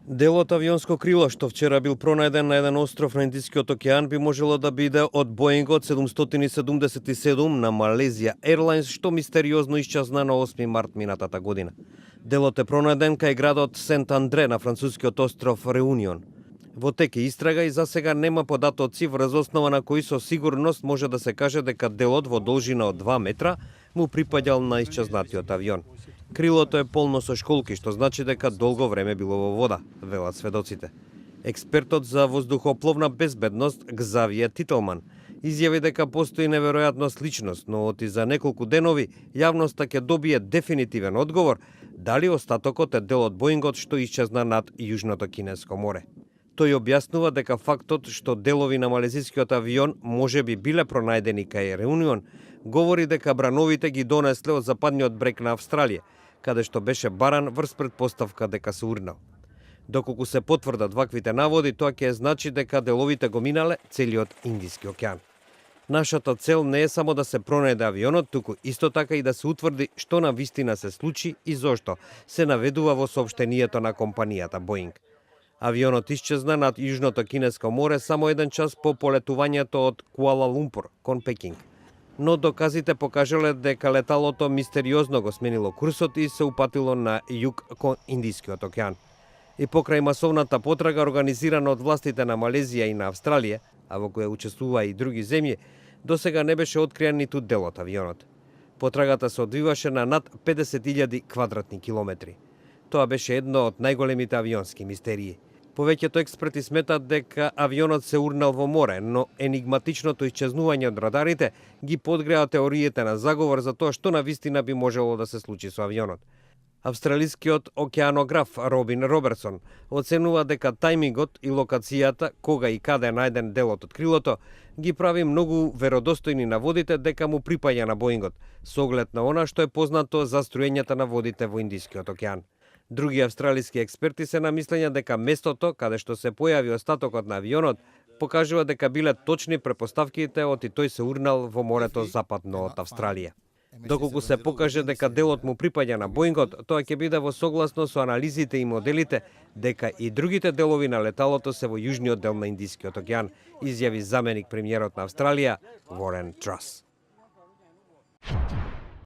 Делот авионско крило што вчера бил пронајден на еден остров на Индискиот океан би можело да биде од Боингот 777 на Malaysia Airlines што мистериозно исчезна на 8 март минатата година. Делот е пронајден кај градот Сент Андре на францускиот остров Реунион. Во тек е истрага и засега нема податоци врз основа на кои со сигурност може да се каже дека делот во должина од 2 метра му припаѓал на исчезнатиот авион. Крилото е полно со школки, што значи дека долго време било во вода, велат сведоците. Експертот за воздухопловна безбедност Гзавије Тителман изјави дека постои неверојатно сличност, но оти за неколку денови јавноста ќе добие дефинитивен одговор дали остатокот е дел од Боингот што исчезна над Јужното Кинеско море. Тој објаснува дека фактот што делови на малезискиот авион можеби биле пронајдени кај Реунион говори дека брановите ги донесле од западниот брег на Австралија, каде што беше баран врз предпоставка дека се урнал. Доколку се потврдат ваквите наводи, тоа ќе значи дека деловите го минале целиот Индиски океан. Нашата цел не е само да се пронајде авионот, туку исто така и да се утврди што на вистина се случи и зошто, се наведува во соопштението на компанијата Боинг. Авионот исчезна над Јужното Кинеско море само 1 час по полетувањето од Куала Лумпур кон Пекинг. Но доказите покажале дека леталото мистериозно го сменило курсот и се упатило на југ кон Индискиот океан. И покрај масовната потрага организирана од властите на Малезија и на Австралија, а во која учествува и други земји, досега не беше откриен ниту дел од авионот. Потрагата се одвиваше на над 50.000 квадратни километри. Тоа беше едно од најголемите авионски мистерии. Повеќето експерти сметат дека авионот се урнал во море, но енигматичното исчезнување од радарите ги подгреа теориите на заговор за тоа што на вистина би можело да се случи со авионот. Австралискиот океанограф Робин Робертсон оценува дека тајмингот и локацијата, кога и каде е најден делот од крилото, ги прави многу веродостојни наводите дека му припаѓа на Боингот, со оглед на она што е познато за струењата на водите во Индискиот океан. Други австралиски експерти се на мислење дека местото каде што се појави остатокот на авионот покажува дека биле точни препоставките оти тој се урнал во морето западно од Австралија. Доколку се покаже дека делот му припаѓа на Боингот, тоа ќе биде во согласно со анализите и моделите дека и другите делови на леталото се во јужниот дел на Индискиот океан, изјави заменик премиерот на Австралија Ворен Трас.